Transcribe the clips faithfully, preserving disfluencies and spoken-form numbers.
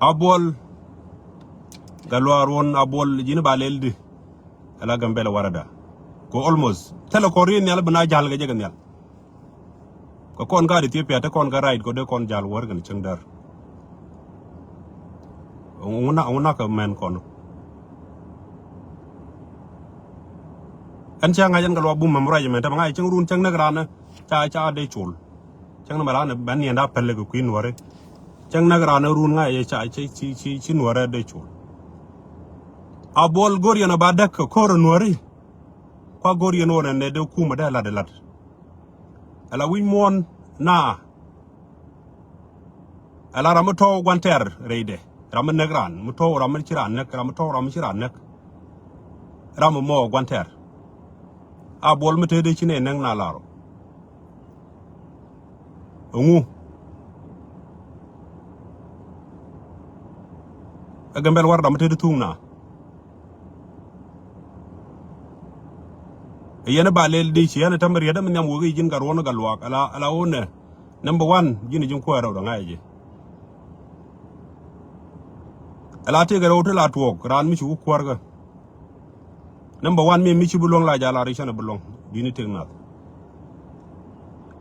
Abuɔl Gatluak Ruɔ̱n, Abuɔl, ji̱n ba lɛl di. Ala Gambɛla warada. Kɛ almost thilɛ kɔr riet nhial bi na ja̱l kɛ jɛ kɛ nhial. Kɛ kɔn gaat Ethiopia te kɔn kä right kɔ dee kɔn ja̱l wär kɛn cäŋ däär. Ŋu nak, ŋu nak kɛ mɛn kɔn. Ɛn cä ŋa̱c ɛn kɛ luak bum mɛm ruac ɛmɛn tämɛ ŋa̱c cäŋ run cäŋ näk raan ca, ca dee col. Cäŋ ni mɛ raan bɛn niɛn da̱a̱ päl kɛ kui̱ nuɔ̱ri. Cäŋ näk raan run ŋa̱c ca, ci, ci, ci, ci nuɔ̱ri dee col. Abuɔl go̱r yɛn a ba däk kɛ ko̱r nuɔ̱ri. Kua go̱r yɛn wä nɛ nɛ dee kumä dee lat dee lat. Ala wi̱c muɔ̱ɔ̱n na. Ala ram mi tɔ̱w gua̱n tɛr rɛydɛ. Ram mi näk raan mi tɔ̱w ram mi ci raan näk, ram mi tɔ̱w ram mi ci raan näk. Ram mi mɔɔk gua̱n tɛr. Abuɔl mi tëëdɛ ci nɛ näk na lar ɔ. Ɛŋu? Ɛ Gambɛl warada mi tëëdɛ thuŋ na. Ɛ yɛn ɛ ba lɛl di ci yɛn ɛ tämɛ riet ɛmɛ nhiam wek i̱ ji̱n Gatluak Ruɔ̱n Gatluak ala, ala wä nɛ. Number one, ji̱n ji̱n kuäär rɛw dɔ̱ŋ a jɛ. Ala tëëkɛ rɛw ti la tuɔɔk raan mi ci wä kuäär kä. Number one, mi, mi ci bi luäŋ la jal lar i̱ cɛn a bi luäŋ. Di̱t ni tëk nath.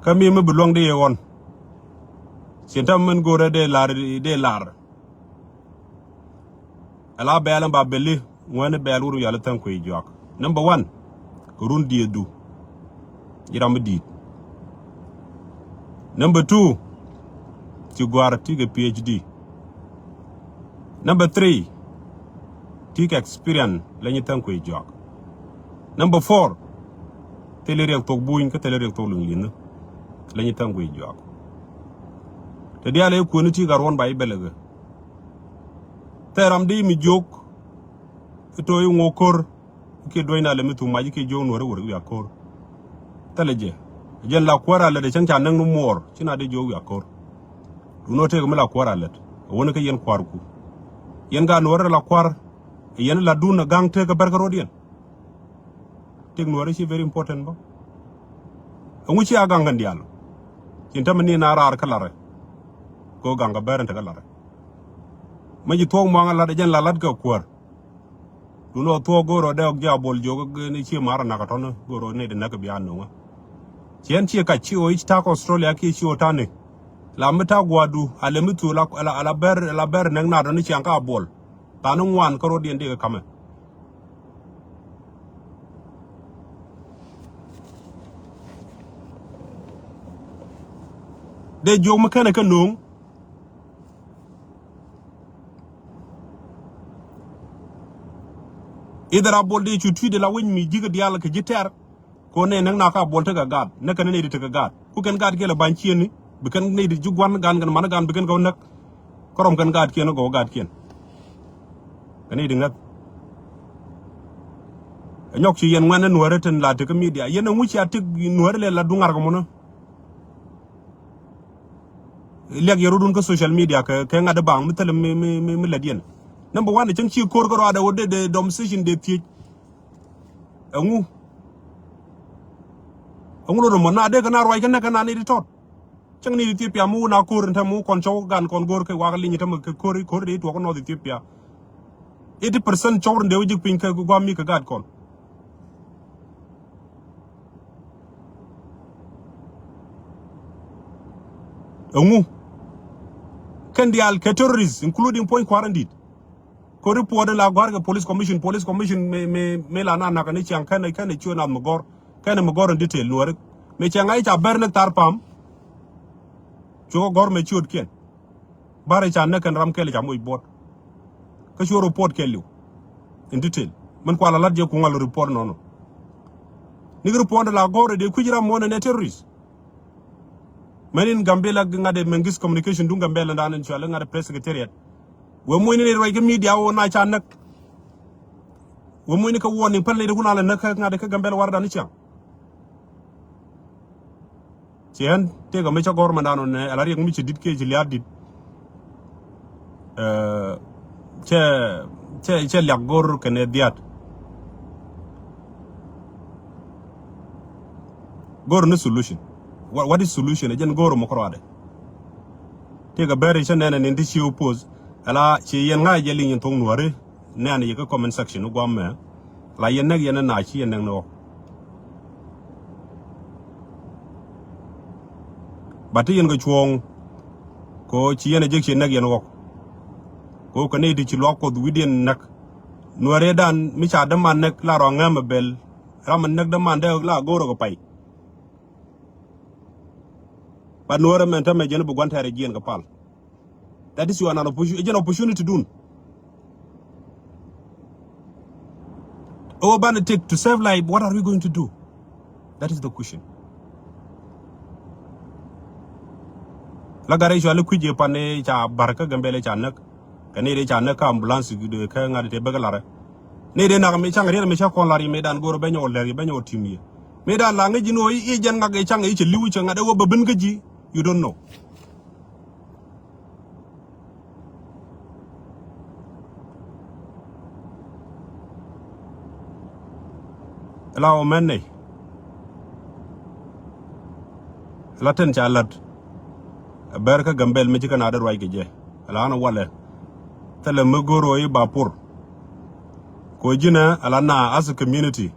Kä mi, mi bi luäŋ di yɛ ɣɔn. Cien täämɛ min go̱o̱rɛ dee lar, dee lar. Ala bɛɛl in ba beli ŋuɛni bɛɛl wur yal tha̱a̱ŋ kuey juak. Number one, kɛ run diɛɛdu. Ji̱ ram mi di̱i̱t. Number two, ci gɔ̱a̱r ti kɛ P H D. Number three, ti kɛ experience leny tha̱a̱ŋ kuey juak. Number four, thil riɛk thok buny kä thil riɛk thok liŋ li̱nh leny tha̱a̱ŋ kuey juak. Te diaal ɛ kuäni ti Gatluak Ruɔ̱n ba i̱ bɛlɛ kɛ. Thɛɛr ram di mi jiök. Ito i̱ ŋo̱o̱k ko̱r. Kiɛ duɔ̱c na lɛ mi thum mac kiɛ jiök nuɔ̱ri wur wiak ko̱r. Thilɛ jɛ. Jɛn la kuäär a lät ɛ cäŋ ca näk ni muɔɔr ci na di jiök wiak ko̱r. Duundɛ ɔ tëëk mi la kuäär a lät ɛ wäni kä yɛn kua̱rku. Yɛn gaat nuɔ̱ri la kua̱r. Ɛ yɛn la duun ɛ ga̱ŋ tëëk ɛ bɛr kä ro̱diɛn. Tëëk nuɔ̱ri ci very important bä. Ɛŋu ci a ga̱ŋ kɛn diaal. Cin tämɛ ni na raar kä larɛ. Kɛ ɣöö ga̱ŋ kɛ bɛr in te kä larɛ. Mä ji̱ thuɔ̱k muaŋ a lat ɛ jɛn la lat kɛ kuäär. Duundɛ ɔ thuɔ̱k go̱o̱r ɔ dee ɔ ji̱ Abuɔl jiök ni ci maar ɔ nak ɔ tɔ̱nä go̱o̱r ɔ nɛy di näk kɛ bia no̱ŋä. Ciɛn ciɛ kac ci ɔ i̱ ci ta̱k Australia kiɛ ci ɔ ta̱ni. La mi ta̱k gua̱a̱du a lɛ mi thuɔ̱k la, la, la bɛr, la bɛr nɛk naat ɔ ni ciaŋ kä Abuɔl. Tha̱a̱ŋ ni ŋuan kä ro̱diɛn dee kɛ ka̱mɛ. Dee jiök mi kenɛ kä no̱o̱ŋ. Idhɛ ra Abuɔl dee cu tui̱dɛ la wec mi ji̱ kɛ diaal kɛ ji̱ tɛr. Kɛ ɣöö nɛy näk na kä Abuɔl tekɛ gaat näk kɛn nɛy di tekɛ gaat ku kɛn gaat kiɛ lɛ ba̱ny ciëëni bi kɛn nɛy di ji̱ gua̱n gan kɛn man gan bi kɛn kɛ wä näk. Kä rɔm kɛn gaatkiɛn kä gɔw gaatkiɛn. Kɛ ni di ŋäth. Ɛ nyɔk ci yɛn ŋuɛn ni nuäärä tin la ti kä media. Yɛn ɛŋu cia ti nuäärä lɛ la duŋ ŋa̱r kɛ munä. Liak yɛ rɔdun kä social media kɛ, kɛ ŋa̱t di baŋ mi thilɛ mi, mi, mi, mi lät yɛn. Number one, cäŋ ci ko̱r kä rɔadɛ wä dee, dee dɔm station dee thiec. Ɛŋu. Ɛŋu lotdɛ mɔ na dee kɛ na ruac kɛ nɛ kɛ na ni di tɔt. Cäŋ ni Ethiopia mi wun a ko̱r in tɛm mi wun kɔn cɔw gan kɔn go̱o̱r kɛ wak liny tɛm kɛ ko̱r, ko̱r dee tuɔk North Ethiopia. Eighty percent cɔw rin dee wä ji̱k piny kɛ guam mi kɛ gaat kɔn. Ɛŋu. Kɛn diaal kɛ terrorists, including puɔ̱ny kua̱r in di̱t. Kɛ report in la gɔ̱a̱r kɛ police commission, police commission mëë, mëë, mëë la na nak ni ciaŋ kɛn, kɛn ciö nath mi gɔ̱r. Kɛn mi gɔ̱r in detail nuɔri. Mëë ciaŋ a i̱ ca bɛr ni thar pam. Cuɔ gɔ̱r mëë ciötkiɛn. Bäri ca näk kɛn ram kɛl ca moc buɔt. Kä cuɔ report kɛl liw. In detail. Min kual a lat jɛ kuŋ a lo report nɔnɔ. Ni report la gɔ̱r dee kui̱c ram mɔnɛ nɛ terrorist. Mɛn in Gambela ŋa̱t ɛ Mengis communication duŋ Gambela dan in cual ŋa̱t ɛ press secretariat. Wee muɔ̱ny ni ruac kä media wä na ca näk. Wee muɔ̱ny ni kä warning päl ni di kun a lɛ näk kä ŋa̱t kä Gambela wardan ni ciaŋ. Ci ɣän tëëkɛ mi cä gɔ̱r mɛndan ɔ nɛ ala riɛk mi ci di̱t kiɛ ci lia̱a̱ di̱t. Ɛ, cɛ, cɛ, cɛ liak go̱r kɛnɛ dhia̱a̱t. Go̱r ni solution. What, what is solution? Ɛ jɛn go̱r mɔ kɔrɔadɛ. Tëëkɛ bɛr cä nɛnɛ ni ti ci oppose. Ala ci yɛn ŋa̱c jɛ liŋ in thok Nuääri, nɛn yɛ kä comment section i̱ guam mɛ. La yɛn näk yɛn ɛ na ci yɛn näk ni ɣɔk. Ba ti yɛn kɛ cuɔ̱ɔ̱ŋ. Ko ci yɛn ɛ jek ci näk yɛn ɣɔk. Ko kɛ ni ti ci luak Kuɔth wi̱diɛn näk. Nuääri dan mi ca däman näk la rɔ ŋäm ɛ bɛl. Ram ɛ näk däman dee la go̱o̱rä kɛ pay. Ba Nuäärä mɛn tämɛ jɛn bi gua̱n tɛɛr jiɛn kɛ pal. That is your an opportunity, jɛn opportunity dun. Ɛ wä banɛ take to save life, what are we going to do? That is the question. La gat rɛy cuali kui̱c ëë pan ëë ca ba̱r kä Gambɛl ëë ca näk. Kɛ ni dee ca näk kä ambulance kä ŋa̱t tëë bäkɛ larɛ. Ni dee nak mi caŋ riɛt mi ca kɔn lar yɛ mi dan go̱o̱r bɛ nyɔk lɛr yɛ bɛ nyɔk tim yɛ. Mi dan la ŋäc ji̱n ɣöö i̱ jɛn ŋak i̱ caŋ i̱ cɛ li̱w cɛ ŋa̱t ɛ ɣöö bɛ ben kä ji̱. You don't know. Ila wä mɛn nɛy. Ila tɛn ca la̱t. Ɛ bɛr kä Gambɛl mi ci kɛ na dee ruac kɛ jɛ. Ila an walɛ. Thilɛ mi go̱r ɣöö i̱ ba pur. Ko ji̱nɛ ila na as a community.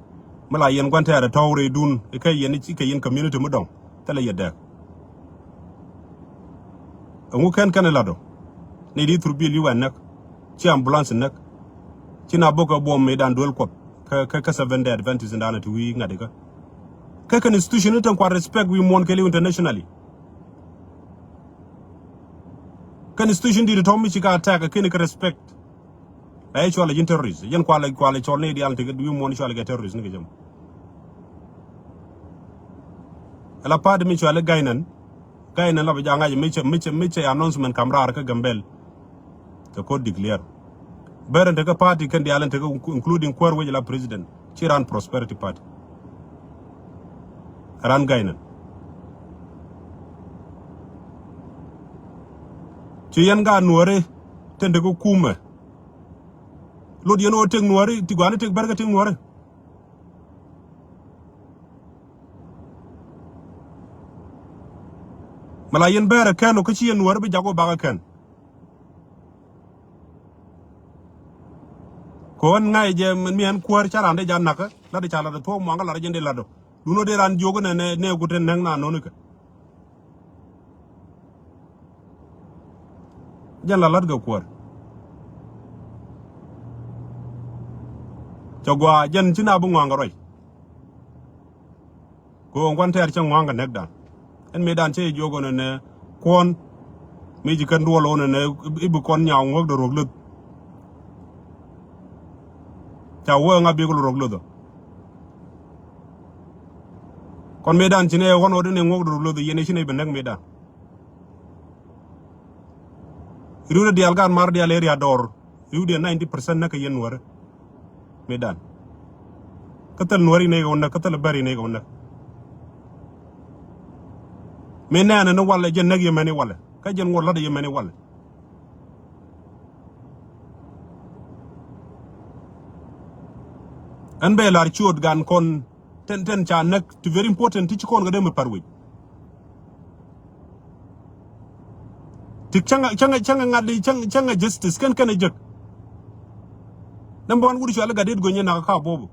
Mi la yɛn gua̱n tɛɛrɛ tɔ̱w rɛydun i̱ kɛ yɛn i̱ ci kɛ yɛn community mi dɔ̱ŋ. Thilɛ yɛ dɛɛk. Ɛŋu kɛn kɛn ɛ lat ɔ? Ni di thurbil i̱ wɛ näk. Ci ambulance näk. Ci na bok ɛ buɔm mi dan duel Kuɔth. Kä, kä, kä Seventh Day Adventist in dan ɛ ti wi̱i̱ ŋa̱t ikä. Kä kɛn institution ni tɛn kuat respect wi̱i̱ muɔ̱ɔ̱n kɛ li̱w internationally. Kɛn institution di ti tɔ̱ mi ci ka attack kɛn kɛ respect. La yɛ cual ji̱n terrorist. Yɛn kual, kual cɔl ni dial ti kɛ wi̱i̱ muɔ̱ɔ̱n cual kɛ terrorist ni kɛ jɛ mɔ. Ala party mi cual i̱ Gainan. Gainan la bi jaŋ ŋa̱c mi cɛ, mi cɛ, mi cɛ announcement kam raar kä Gambɛl. Kɛ kod declare. Bɛr in tekɛ party kɛn dial in tekɛ including Kuäär wec la president. Ci ran Prosperity Party. Ran Gainan. Ci yɛn gaat Nuääri tin tekɛ kumɛ. Lot yɛn ɣöö tëk Nuääri, ti gua̱a̱ni tëk bärkä tëk Nuääri. Mi la yɛn bɛɛrɛ kɛn ɔ kä ci yɛn Nuääri bi jak ɔ bakä kɛn. Kɛ ɣän ŋa̱c jɛ mi ɛn Kuäär ca raan dee ja nakä, lat ca lat ɛ thuɔ̱k muaŋkä lat jɛn dee lat ɔ. Duundɛ dee raan jiök inɛ nɛ, nɛ ku te näk na nɔni kɛ. Jɛn la la̱t kɛ Kuäär. Cɛ gɔaa jɛn ci na bi ŋɔaŋ kɛ ruac. Kɛ ɣöö ŋuan tɛɛr cɛ ŋɔaŋ kɛ näkdan. Ɛn mëëdan cɛ jiök ɣöö nɛ nɛ kuɔn. Mëë ci kɛn duɔl ɣöö nɛ nɛ i̱ bi kɔn nyaw ŋuäk dee ruɔk löth. Ca wee ŋa bik lɔ ruɔk löth ɔ. Kɔn mëëdan ci nɛ ɣɔn ɣöö dee nɛ ŋuäk dee ruɔk löth ɔ, yɛn ɛ ci nɛ bi näk mëëdan. Riwdɛ diaal gaat mar diaal area dɔɔr. Riwdɛ ninety percent näk kɛ yɛn Nuäärä. Mëëdan. Kä thil Nuääri nɛy kɛ wä näk, kä thil Bäri nɛy kɛ wä näk. Mëë nɛɛnɛ ni walɛ, jɛn näk yɛ mɛni walɛ. Kä jɛn ŋuɔt la̱t yɛ mɛni walɛ. Ɛn bɛ lar ciöt gan kɔn Tɛn, tɛn ca näk ti very important ti ci kɔn kɛ dee mi pär wec. Ti cäŋɛ, cäŋɛ, cäŋɛ ŋa̱t di, cäŋɛ, cäŋɛ justice kɛn, kɛn ɛ jek. Number one, wut cuali Gatdet Gony ɛ nak kä Abobo.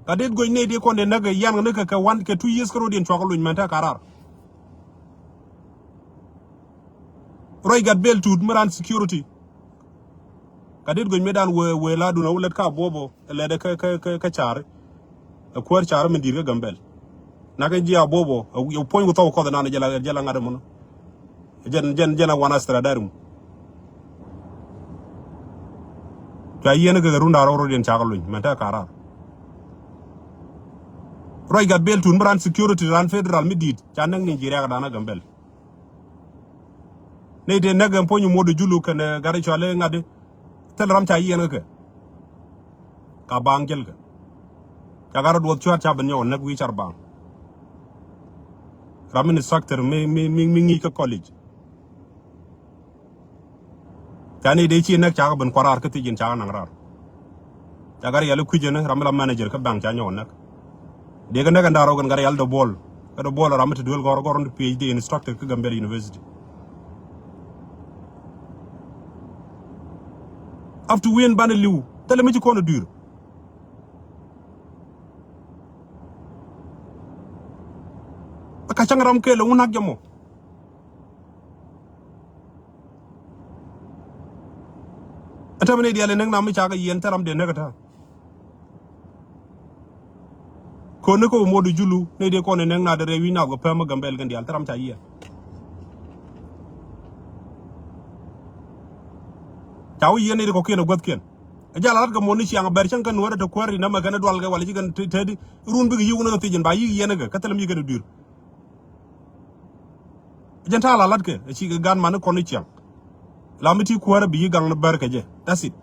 Gatdet Gony nɛy di kɔn dee näk ɛ yan ni kɛ, kɛ one, kɛ two years kä road in cuakɛ luny mɛn te karar. Ruac Gatbel Tut mi ran security. Gatdet Gony mëëdan wee, wee la dun a wä lät kä Abobo, lɛt kä, kä, kä, kä Cari. Ɛ Kuäär Cari mi di̱i̱t kä Gambel. Nak in ji̱ Abobo, ɛ, ɛ puɔ̱ny ku thɔw kɔth nan jɛ la, jɛ la ŋa̱t ɛmɔnɔ. Jɛn, jɛn, jɛn a wan Astra Darum. Cua yieen kɛ run da̱r rɔɔd in cakɛ luny, mɛn te karar. Ruac Gatbel Tut mi ran security, ran federal mi di̱i̱t, ca näk ni ji̱ riak dan a Gambel. Ni ti näk ɛn puɔ̱ny muɔt Julu kɛnɛ gat cuali ŋa̱t. Thil ram ca yiɛn kä kɛ. Ka baŋ jɛl kɛ. Ca gat rɔ duɔth cua̱t ca ben nyɔk näk wi̱i̱ car baŋ. Ram mi instructor mi, mi, mi, mi ŋi̱i̱c kä college. Ca ni dee ci näk ca kɛ ben kua̱r raar kä thiec in ca kɛ naŋ raar. Ca gat riali kui̱c ɛn ram mi la manager kä baŋ ca nyɔk näk. Dee kɛ näk ɛn da̱r rɔ kɛn gat riali dɔ buɔl. Kä dɔ buɔl ram mi ti duel gɔr, gɔr ni PhD instructor kä Gambel University. Have to win banɛ li̱w. Thilɛ mi ci kɔn ɛ dui̱r. Ɛ ka cäŋ ram kɛɛl ɛ wun nak jɛ mɔ. Ɛ tɛmɛ ni diaal ɛ näk na mi ca kɛ yiɛn thil ram dee näk ɛ ta̱a̱. Koni kä wä modu julu ni di kɔn inɛŋ na di rɛy wi̱c na gɔ pɛm kä Gambɛl kɛn diaal thil ram ca yiɛn. Ca wä yiɛn ni di kɔkiɛn a guäthkiɛn. A jal a lat kɛ mot ni ciaŋ a bɛr cäŋ kɛn nuäärä te kuäär ri nɛmɛ kɛn dual kɛ wala ci kɛn te- tedi run bikɛ yiw ni kɛ thiec in ba yik yiɛn kɛ kä thil mi ci kɛn dui̱r. Jɛn ta̱a̱ la latkɛ a ci kɛ gan mani kɔn ni ciaŋ. La mi ti kuäärä bi yi gaŋ ni bär kɛ jɛ. That's it.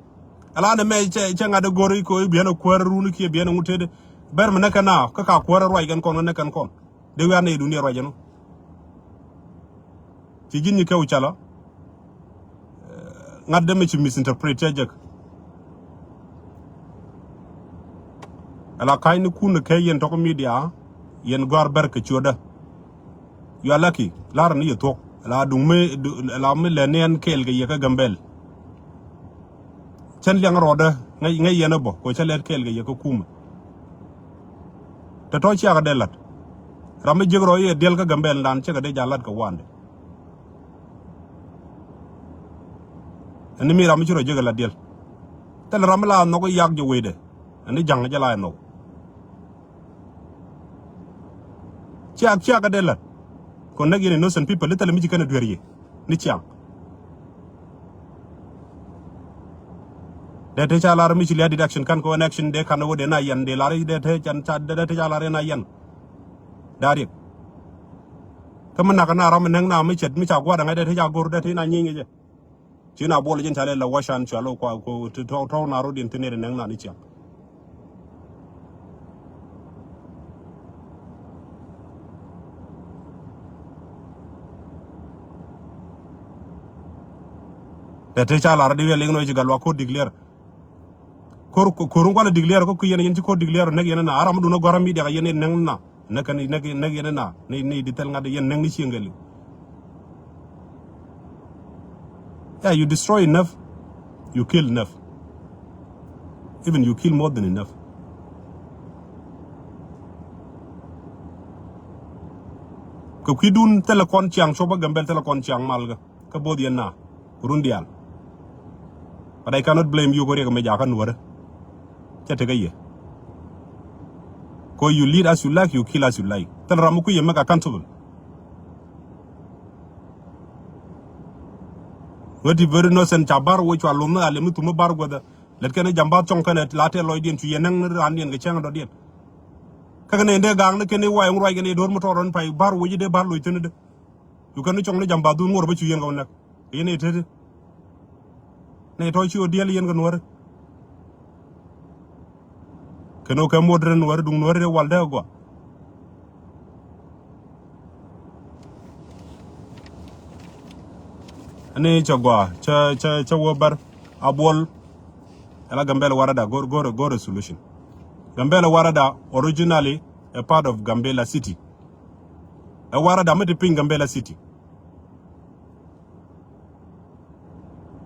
Ala ni mɛ cɛ cɛ ŋa̱t go̱r i̱ ko i̱ biɛn a kuäärä run i̱ kiɛ biɛn a ŋut tëëdɛ. Bär mi nɛ kɛn na kä ka kuäärä ruac kɛn kɔn kä nɛ kɛn kɔn. Dee wiaa nɛy dunia ruac ɛnɔ. Ci ji̱n nyi kɛ wi̱c calɔ. Ŋa̱t dee mi ci misinterpret cɛ jek. Ala ka̱ny ni kun kɛ yɛn tɔk media yɛn gɔ̱a̱r bɛr kɛ ciötdä. You are lucky. La̱r ni yɛ thuɔ̱k ala duŋ mi du- ala mi lɛ ni ɛn kɛɛl kɛ yɛ kä Gambɛl. Cɛn liɛŋ rɔɔdä ŋäc ŋäc yɛn ɛ bɔ kɛ cä lɛt kɛɛl kɛ yɛ kä kumɛ. Tɛ tɔ̱ ciakɛ dee la̱t. Ram mi jiäk rɔ yɛ diɛl kä Gambɛl dan cɛ kɛ dee ja̱ la̱t kɛ wandɛ. Ɛn ni mi ram mi ci rɔ jiäk ɛ la̱t diɛl. Thilɛ ram mi la nhɔk i̱ yak jɛ wecdɛ. Ɛn ni ja̱ŋ jɛ la ɛ nhɔk. Ciak ciak kä dee la̱t. Kɔn näk yɛn innocent people i̱ thilɛ mi ci kɛn ɛ duer yɛ ni ciaŋ. Dee te ca lar mi ci lia̱t dit action kan kɛ wän action dee kan wä dee na yɛn dee lar i̱ dee te can ca dee te ca lar i̱ na yɛn. Daa riɛk. Kä mi nak na ram mi näk na mi cɛt mi ca gua̱t aŋa dee te ca go̱r dee te na nyieny kɛ jɛ. Ci na buɔl ji̱n ca lɛ la wacan cua lo kua ko ti tɔw tɔw na rot in ti neri nɛŋ na ni ciaŋ. Tɛ te ca lar di wiɛ liŋ nɔ ci gal wa ko declare. Kor kor ŋuan declare ko ku yɛn yɛn ci ko declare nɛk yɛn na aram dun a gɔram mi diak yɛn nɛŋ na. Näk kɛn näk näk yɛn na ni ni di thil ŋa̱t yɛn näk ni cieŋ kɛ liw. Yeah, you destroy enough, you kill enough. Even you kill more than enough. Kɛ kui̱dun thilɛ kɔn ciaŋ cop kä Gambɛl thilɛ kɔn ciaŋ mal kä. Kä both yɛn na run diaal. But I cannot blame you kɛ riɛk mɛ jakä nuɔrä. Cɛ tekɛ yɛ. Kɔ you lead as you like, you kill as you like. Thil ram mi kui̱ yɛ mɛ ka accountable. Ŋäti very innocent ca bar wec cua lunh ni a lemi thum mi bar guäthä. Lät kɛn i̱ jam bath cɔŋ kɛn la tɛl lɔcdiɛn cu yɛ nɛŋ ni raandiɛn kɛ cäŋ dɔ̱diɛn. Kä kɛn in dee gaak ni kɛn i̱ wac in ruac kɛn i̱ do̱r mi tɔɔr rɔn pay bar wec i̱ dee bar loc thi̱n i̱ dee. Cu kɛn ni cɔŋ ni jam ba dhun ŋuɔr bä cu yɛn kɛ wä näk. Yɛn i̱ teti. Ni tɔ̱ ci wä diɛl yɛn kɛ nuɔ̱ri. Kɛn wä kɛ muɔt rɛn nuɔ̱ri duŋ nuɔ̱ri rɛ wal dee kɛ gɔaa. Ni cɛ gɔaa cɛ cɛ cɛ wä bär a buɔl. Ɛla Gambɛla warada go̱r go̱r go̱r solution. Gambɛla warada originally a part of Gambela City. Ɛ warada mi ti piny Gambela City.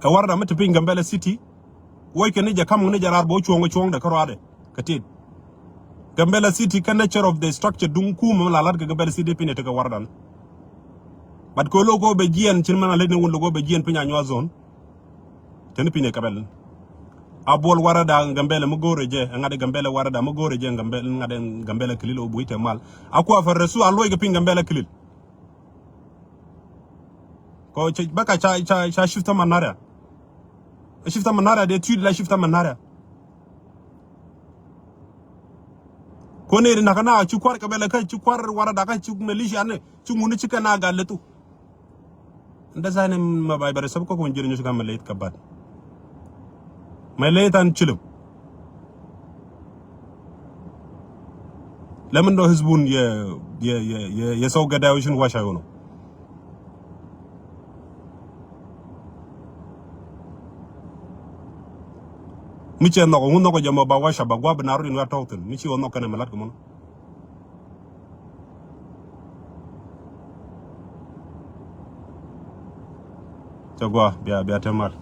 Ɛ warada mi ti piny Gambela City. Wec kɛ ni jɛ kam ni jɛ raar bä wä cuɔ̱ŋ kɛ cuɔ̱ŋdɛ kä ruaadɛ kɛ tit. Gambela City kä nature of the structure duŋ kum mi la lat kɛ Gambela City piny ɛ tekɛ waradan. But kɛ lo̱k kɛ wä bɛ jiɛn cin mɛn a lec ni wun lo̱k kɛ wä bɛ jiɛn piny a nyuath zone. Teni piny ɛ kɛbɛl. A buɔl warada Gambela mi go̱o̱rɛ jɛ ɛ ŋa̱t ɛ Gambela warada mi go̱o̱rɛ jɛ ɛ Gambela ŋa̱t ɛ Gambela kilil ɛ wä buc tɛ mal. A kuɛ fɛ rɛsu a luɔc kɛ piny Gambela kilil. Kɔ cɛ bä ka ca ca ca shifta manaria. Shifta manaria de tui la shifta manaria. Kɔ ne na kana ci kuar ka bela ka ci kuar warada ka ci militia ne ci ŋuni ci kana ga letu. Nda sa ne ma bai bare sab ko ko jere nyu ka malet ka bat. Mɛ ley than cilem. Lɛ min dɔ hizbun yɛ yɛ yɛ yɛ yɛ sɔw gɛdɛ wi̱cin waca yono. Mi cɛ nhɔk ŋun nhɔk jɛ mɔ ba waca ba guap bi na rot in wa tɔk thin mi ci wä nhɔk kɛnɛ mɛ lat kɛ mɔn. Cɛ gua bia bia te mal.